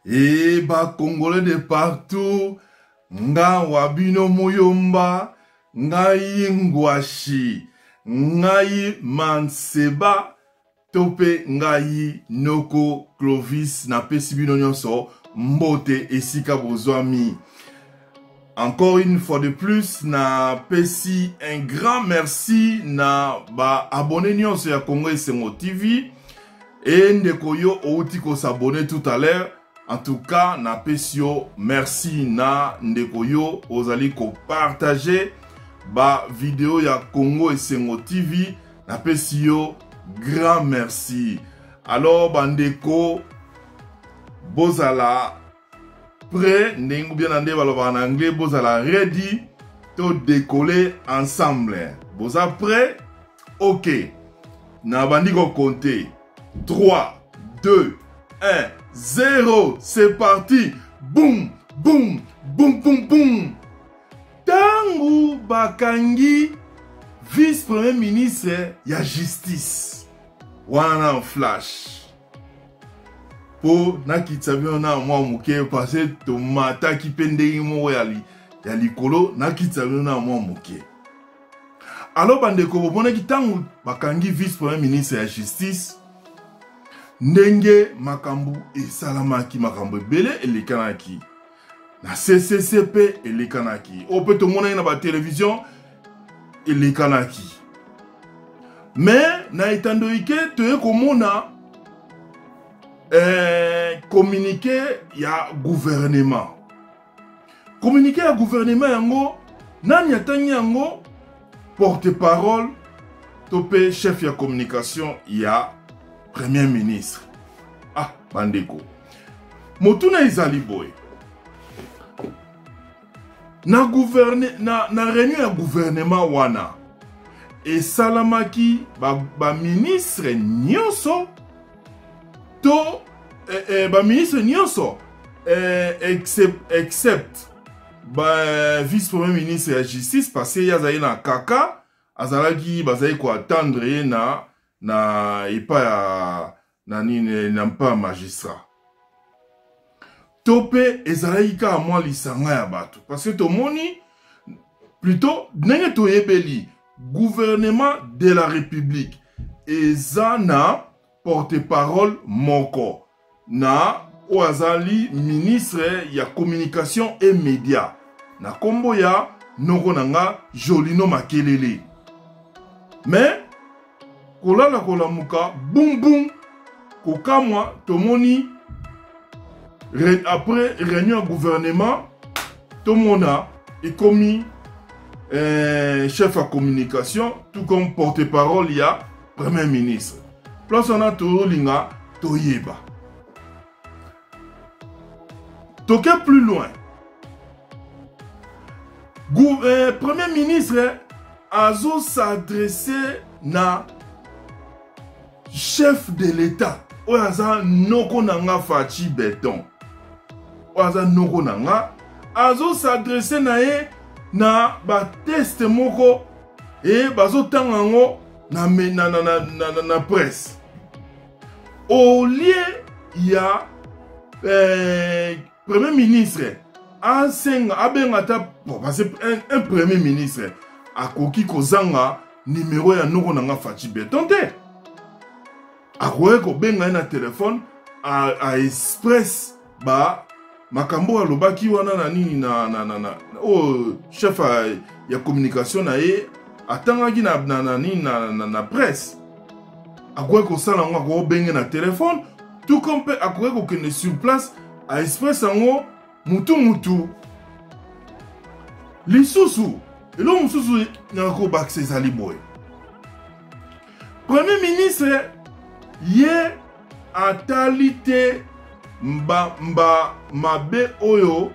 E ba congolais de partout, nga wa bino muyomba, ngai ngwashi, ngai manseba, to mpe ngai noko Clovis, napesi bino nyonso mbote esika bozwami. Encore une fois de plus, napesi un grand merci na ba abonnés nyonso ya Congo Esengo TV. E ndeko yo outi ko s'abonner tout à l'heure. En tout cas, napesi yo merci na ndeko yo ozali ko partager ba video ya Congo Esengo TV. Napesi yo grand merci. Alors bandeko bozala prêt ndenge bien na nde balobaka na anglais bozala ready to décoller ensemble. Boza prêt? Ok. Nabandi ko compter 3 2 1 0 c'est parti. Boum boum boum boum boum. Tangu bakangi vice premier ministre ya justice wana na flash mpo nakitisa bino na mwa moke parce tomataki mpe ndenge moko ya, li, ya likolo nakitisa bino na mwa moke. Alors bandeko, bomonaki ntango bakangi vice premier ministre ya justice ndenge makambo esalamaki, makambo ebele elekanaki na CCC mpe elekanaki, oyo mpe tomonaki na batelevizio elekanaki. Me na etando ike toye komona communiqué ya gouvernement. Communiqué ya gouvernement yango nani atangi yango? Porte-parole to mpe chef ya communication ya premier ministre. Ah bandeko, motuna ezali boye na, gouverne, na réunion ya gouvernement wana esalamaki baministre ba nyonso to baministre nyonso except ba vice premier ministre ya justice, parce que ye azali na kaka, azalaki bazali koattendre ye na epa ya na nini, na mpa ya magistrat, to mpe ezalaki kaka mwa lisanga ya bato, parce que tomoni plutôt ndenge toyebeli gouvernement de la république eza na porte-parole moko na oyo azali ministre ya communication et média na kombo ya noko na nga Jolino Makelele. Mais kolala kolamuka boum boum kokamwa tomoni après réunion ya gouvernement tomona ekomi chef ya communication tout comme porte-parole ya premier ministre. Place wana tolinga toyeba toke plus loin. Premier ministre azo s'adresser na chef de l'état oyo aza noko na nga Fatshi Beton, oyo aza noko na nga, azo s'adresser na ye na bateste moko e bazotanga yango na presse au lieu ya premier ministre asenga abenga ata bon, parce que un premier ministre akoki kozanga numero ya noko na nga Fatshi Beton te, akoki kobenga ye na telefone a express ba makambo alobaki wana na nini na oyo chef ya communication na ye atangaki na nini na presse. Akoki kosala yango, akoki kobenge na telefone tout comme mpe akoki kokende sur place a express yango mutu mutu. Lisusu eloko mosusu na kobakisa ezali boye, premier ministre ye atali te mba mabe oyo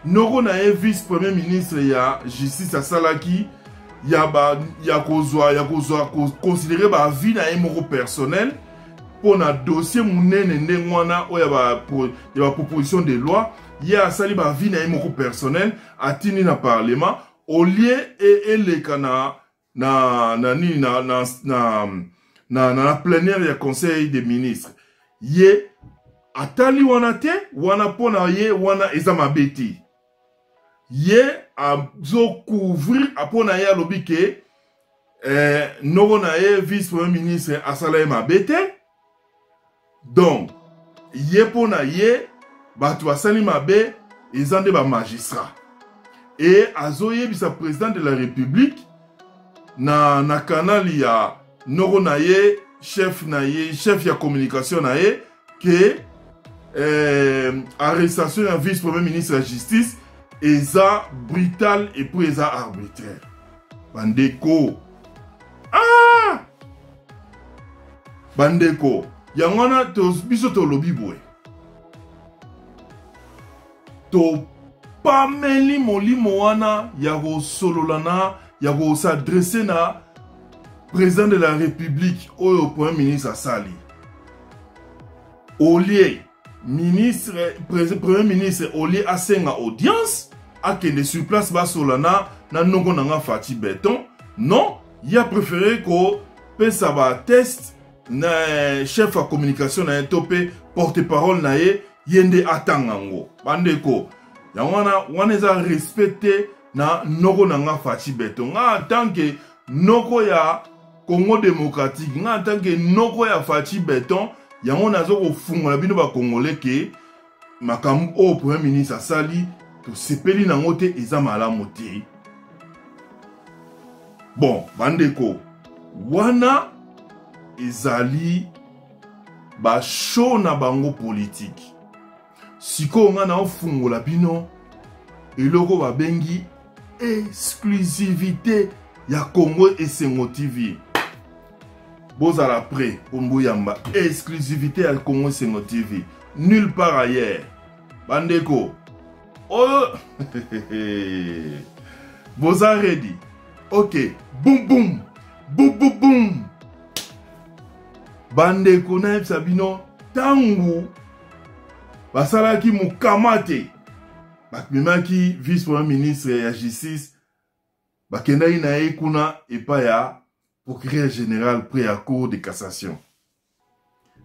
noko na ye vice premier ministre ya justice asalaki ya kozwa considérer ba avis na ye moko personnel mpo na dossier monene ndenge wana oyo ya ba proposition de loi. Ye asali ba avis na ye moko personnel, atindi na parlement au lieu eleka na nini na plénière ya conseil des ministres. Ye Atali wana te, wana mpo na ye wana eza mabe te. Ye azo couvrir mpo na ye, alobi ke noko na ye vice premier ministre asala ye mabe te. Donc ye mpo na ye bato basali mabe eza nde ba magistrat. E azoyebisa président de la République na canal ya noko na ye, chef na ye, chef ya communication na ye, ke arrestation ya vice premier ministre ya justice eza brutal et puis eza arbitraire. Bandeko, bandeko, yango wana biso tolobi boye, topameli molimo wana ya kosolola na ya kosadresse na président de la République oyo premier ministre asali. Olie ministre, premier ministre olie asenga audience, akende sur place basola na noko na nga Fatshi Béton. Non, ye a préféré kopesa ba test na chef ya communication na ye to mpe porte-parole na ye, ye nde atanga yango. Bandeko, yango wana eza respect te na noko na nga Fatshi Béton. Nga en tant que noko ya Congo démocratique, nga en tant que noko ya Fatshi Béton, yango nazo kofungola bino ba Congolais ke makambo oyo premier ministre asali tosepeli nango te, eza malamu te. Bon, bandeko, wana ezali ba show na bango politique. Sikoyo nga naofungola bino eloko babengi exclusivité ya Congo Esengo TV. Bozala prêt pour mboyamba exclusivité ya Congo Esengo TV. Nulle part ailleurs. Bandeko, oyo boza ready? Ok, boum boum, boum boum boum. Bandeko, nayebisa bino, tangu basalaki mokama te, bamemaki vice premier ministre ya justice, bakendaki na ye kuna epai ya procureur général près ya cour de cassation.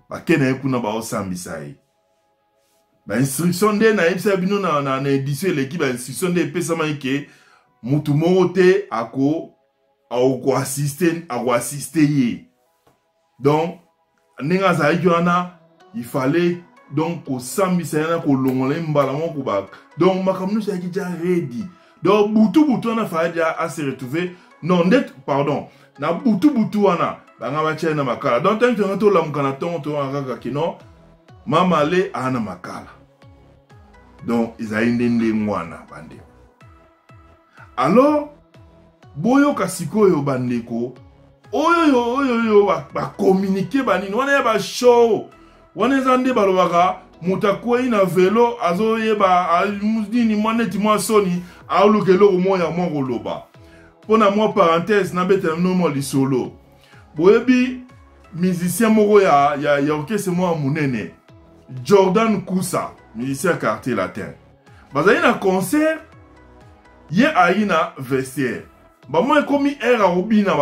Bakende na ye kuna, baosambisa ye. Ba instruction nde nayebisa bino na édition eleki, ba instruction nde epesamaki ke mutu moko te akoassiste ye. Donc ndenge azalaki wana, il fallait donc kosambisa ye na kolongola ye mbala moko ba. Donc makambo nyonso ezalaki ja ready. Donc butu butu wana fallait ja a se retrouver, non nde pardon, na butu butu wana banga batia ye na makala. Donc ntango tonga tolamuka na ntongo, toyokaka kaka kino mama le aa na makala. Donc ezali nde ndenge wana, bandeko. Alors boyoka sikoyo, bandeko, oyo oyo oyo bakomunike banini wana ya bashow wana, eza nde balobaka moto akwei na velo, azoyeba nini, mwa neti mwa soni, aoluka eloko moko ya mwa koloba. Mpo na mwa parenthèse, nabetela bino mwa lisolo. Boyebi musicien moko ya orchestre moko ya monene, Jordan Kusa, musicien ya Quartier Latin, bazali na concert, ye ayi na vestiaire, bango ekomi aire akobina,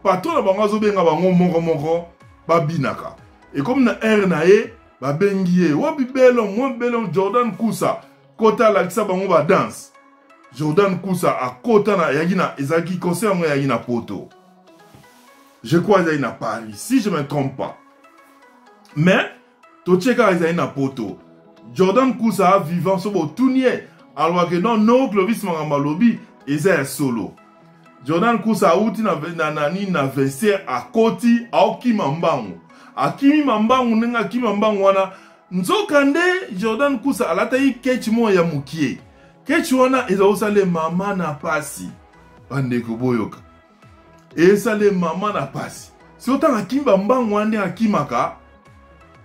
patron na bango azobenga bango moko moko babinaka. Ekomi na aire na ye, babengi ye: wapi belo mwa belo Jordan Kusa, kota alakisa bango ba danse. Jordan Kusa akota na yaki na, ezalaki concert yango eyaki na poto, je crois ezali na Paris si je me trompe pas, mais totie kaka ezali na poto. Jordan Kusa vivant, so botuni ye, alobaka non, no Clovis, makambo alobi eza ya solo. Jordan Kusa auti na nini, na vestiaire, akoti, aokima mbangu, akimi mambangu. Ndenge akima mbangu wana, nzoka nde Jordan Kusa alataki ketch moko ya mokie. Ketch wana eza kosala mama na pasi. Bandeko, boyoka, esala mama na pasi. Si otanga akimi bambangu wana, ndenge akimaka,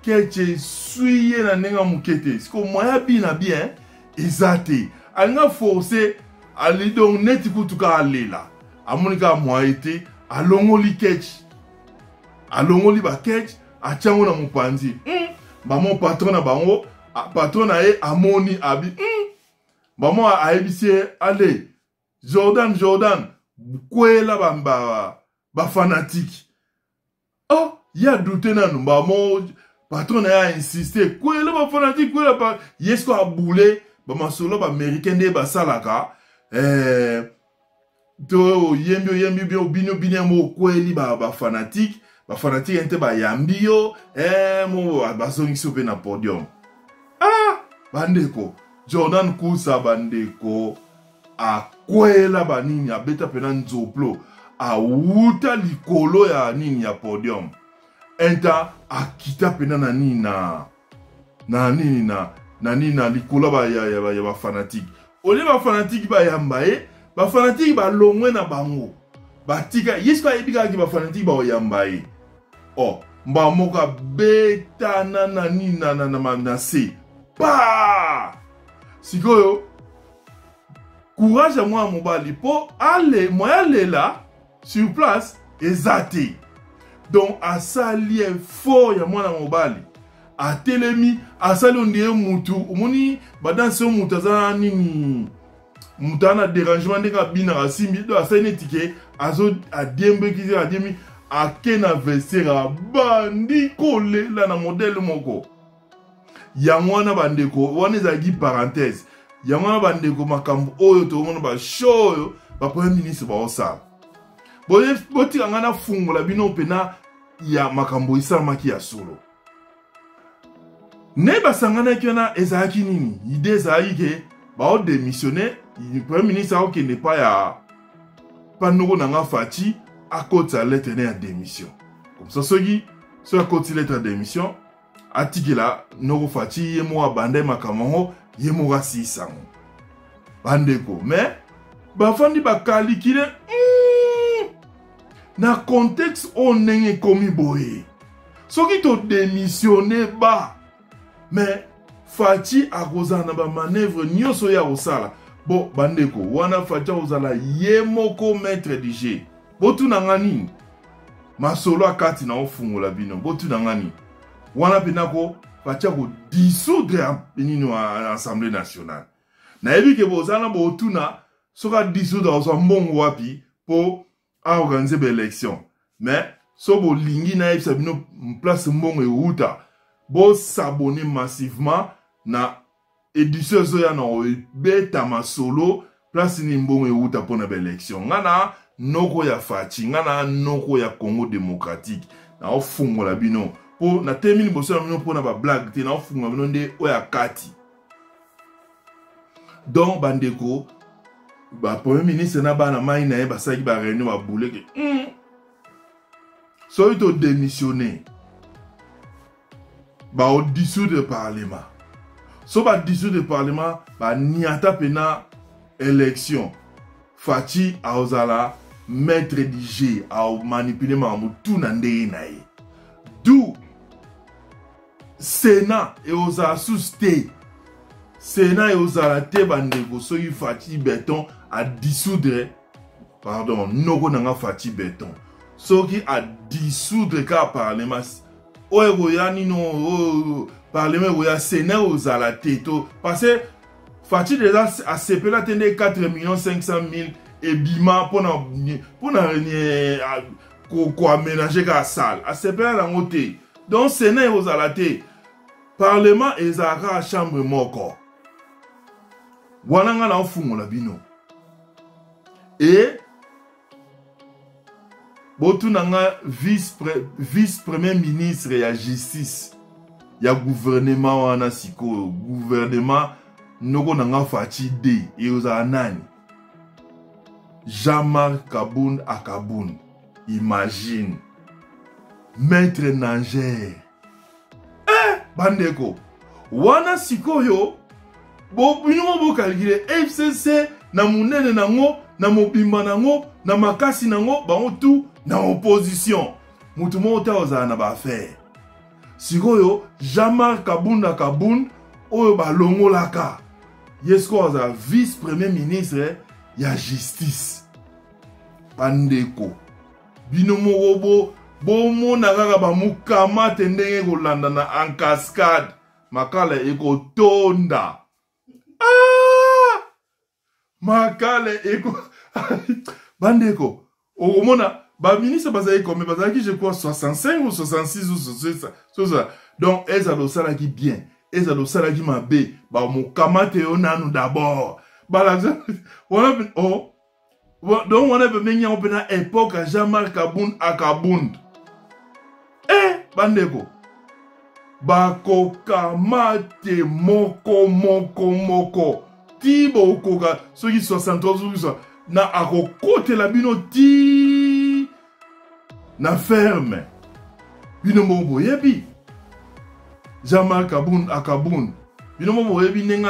ketch eswi ye na ndenge ya moke te. Siko moya bina bien eza te, alinga force ali, donc neti kutu kaka alela, amoni kaka moye te, alongoli ketch, alongoli baketch, atiango na mopanzi. Bamo patron na bango, patron na ye amoni abi. Bamo ayebisi ye: ale Jordan, Jordan, kwela bafanatike ba oh, ye adute nanu. Bamo Patron na ye ainsiste, kwela bafanatike, kwela pa ye siko abule bamasolo baaméricain nde basalaka. To oyembi, oyembi bien, obini, obini yango, okweli bafanatike, bafanatike nte bayambi yo, mo bazongisi yo mpe na podium. Ah, bandeko, Jordan Kusa, bandeko, akwela banini, abeta mpena nzoplo, awuta likolo ya nini, ya podium, enta akita mpena na nini, na nini, na nini, na likolo ya bafanatike. Olie bafanatike bayamba ye, bafanatike balongwe na bango, batika ye. Soki ayebi kaka bafanatike bakoyamba ye, oh, mbala moko abetana na nini, na se pa. Sikoyo courage ya mwana mobali mpo ale moya alela sur place eza te. Donc asali effort ya mwana mobali, atelemi, asali ondire mutu omoni badanse oyo mutu aza na nini, mutu aza na dérangement, ndenge abinaka asimbi. Donc asali neti ke azo adiembeki, adiembi, ake na vestiaire, abandi kolela na modele moko. Yango wana bandeko, wana ezalaki parenthèse. Yango wana bandeko, makambo oyo tokomona, bashow oyo bapremier ministre baosala, botika ngai nafungola bino mpena ya makambo esalamaki ya solo. Nde basanganaki wana, ezalaki nini? Idée ezalaki ke baodémissionne, premier ministre akokende pa ya pa noko na nga Fatshi, akotisa lettre ne ya démission. Comme ça, soki akotisi lettre ya démission, atikela noko Fatshi, ye moko abanda ye makambo yango, ye moko asilisa yango. Bandeko, mais bafandi bakalikile na contexte oyo ndenge ekomi boye, soki todémissionne ba, mais Fatshi akozala na bamanœuvre nyonso oyo akosala. Bon, bandeko, wana Fatshi akozala ye moko maître du jeu. Botuna nga nini? Masolo akati na ofungola bino, botuna nga nini wana mpena ko Fatshi akodissoudre nini, Assemblée nationale. Nayebi ke boza na botuna, soki adissoudre, akozwa mbongo wapi mpo aorganize baélection? Mais so bolingi nayebisa bino place mbongo ewuta, bosabone massivement na édition ezoya na obeta masolo place nini mbongo ewuta mpona baélection. Nga na noko ya Fatshi, nga na noko ya Congo démocratique, naofungola bino mpo natemi liboso na bino mpona bablague te, naofungola bino nde oyo ya kati. Donc bandeko, bapremier ministre na bana mai na ye basalaki baréunion, babuleke soki todémissionne, baodissoudre parlement. So badissoudre parlement, baniata mpena élection, Fatshi aozala maître du jeu, aomanipule makambo tu na ndenge na ye. Du Sénat eozala susu te, Sénat eozala te. Bandeko, soki Fatshi Béton adissoudre, pardon, noko na nga Fatshi Béton, soki adissoudre kaka parlement oyo ekoya nino, oyo parlement ekoya, Sénat eozala te. To parce que Fatshi déjà asepela te nde 4 millions 500 000 ebima mpona koaménage kaka salle, asepela nango te. Donc Sénat ekozala te, parlement ezala kaka chambre moko. Wana ngai naofungola bino. E botuna nga, vice premier ministre ya justice ya gouvernement wana sikoyo, gouvernement noko na nga Fatshi d, ekozala nani? Jean-Marc Kabund Akabund. Imagine, maître nageur. Bandeko, wana sikoyo bino bokalkile FCC na monene nango, na mobimba nango, na makasi nango, bango tu na opposition, motu moko te ozala na baaffaire. Sikoyo Jean-Marc Kabunda Kabund oyo balongolaka ye, sikoyo azala vice premier ministre ya justice. Bandeko, bino moko bo bomona kaka bamukamate ndenge ekolanda na en cascade, makala ekotonda. Ah! Makala eko, bandeko, okomona. Baministre bazalaki combien? Bazalaki, je crois, 65 ou 66 ou 66. Donc ezala osalaki bien, ezala osalaki mabe, bamokamate yo nanu d'abord, balakisa wana. Oh, donc wana babengi yango mpe na époque ya Jean-Marc Kabund Akabund. E bandeko, bakokamate moko moko moko ti bokoka soki 63, soki na akokotela bino ti na ferme. Bino moko boyebi Jean-Marc Kabund Akabund, bino moko boyebi ndenge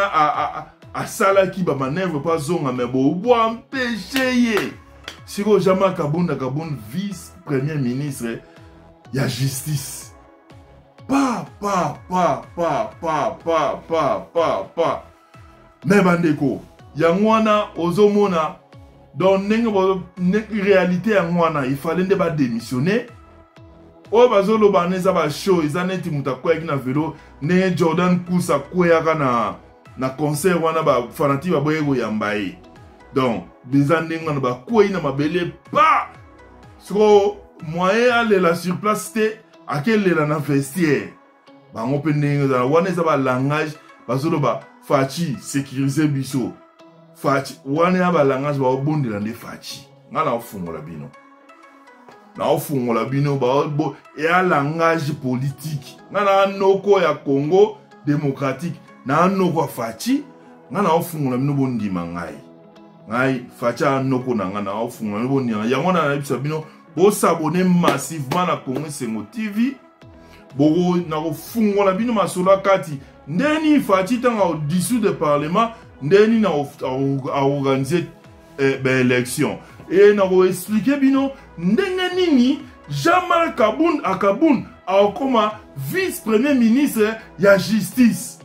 asalaki bamanœuvre mpo azonga, me boempêcher ye. Sikoyo Jean-Marc Kabund Akabund, vice premier ministre ya justice, pa pa pa pa pa pa pa pa pa. Me bandeko, yango wana ozomona donc ndenge réalité yango wana, ifale nde badémissionne. Oyo bazoloba wana eza bashow, eza neti moto akweyaki na velo, ndenge Jordan Kus akweyaka na concert wana, bafanatiques baboyaki koyamba ye. Donc eza ndenge wana, bakwei na mabele pa. Sikoyo moyen alela sur place te, akelela na vestiaire. Bango mpe ndenge ezala wana, eza balangage bazoloba: "Fatshi, sécurise biso, Fatshi." Wana ya balangage baobondela nde Fatshi. Ngai naofungola bino, naofungola bino ya langage politique. Ngai na noko ya Congo démocratique, na noko ya Fatshi. Ngai naofungola bino, bondima ngai. Ngai Fatshi ya noko na ngai, naofungola bino, bondima yango. Na nayebisa bino, bos'abonner massivement na Congo Esengo TV. Boko nakofungola bino masolo kati ndeni Fatshi ntango akodissoudre parlement, ndeni na aorganiser baélection. E nakoexpliquer bino ndenge nini Jean-Marc Kabund Akabund akokoma vice premier ministre ya justice.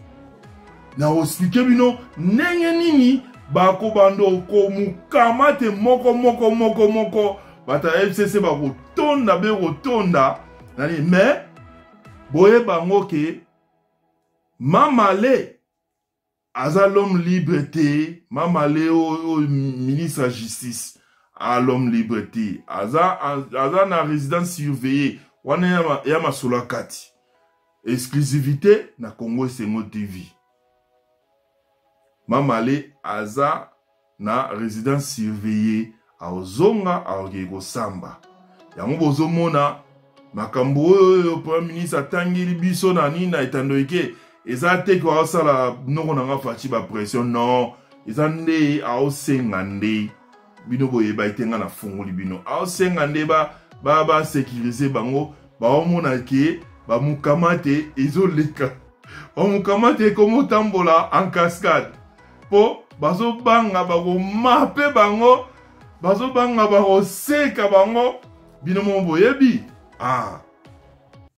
Nakoexpliquer bino ndenge nini bakobanda komukama te moko moko moko moko. Bato ya FCC bakotonda be kotonda nani. Mais boyeba yango ke Mamale aza l'homme libre te. Mamale oyo ministre ya justice a l'homme libre te, aza na résidence surveillée. Wana ya masolo ya kati, exclusivité na Congo Esengo TV. Mamale aza na résidence surveillée, azonga, akokende kosamba. Yango bozomona makambo oyo premier ministre atangeli biso na nini na etando eke, eza te ke aosala noko na nga Fatshi bapression. Non, eza nde aosenga nde bino boyeba ete nga nafungoli bino. Aosenga nde basécuriser ba bango. Baomona ke bamukama te, ezoleka bamukama te, ekomotambola en cascade, mpo bazobanga bakomape bango, bazobanga bakoseka bango. Bino moko boyebi. Ah.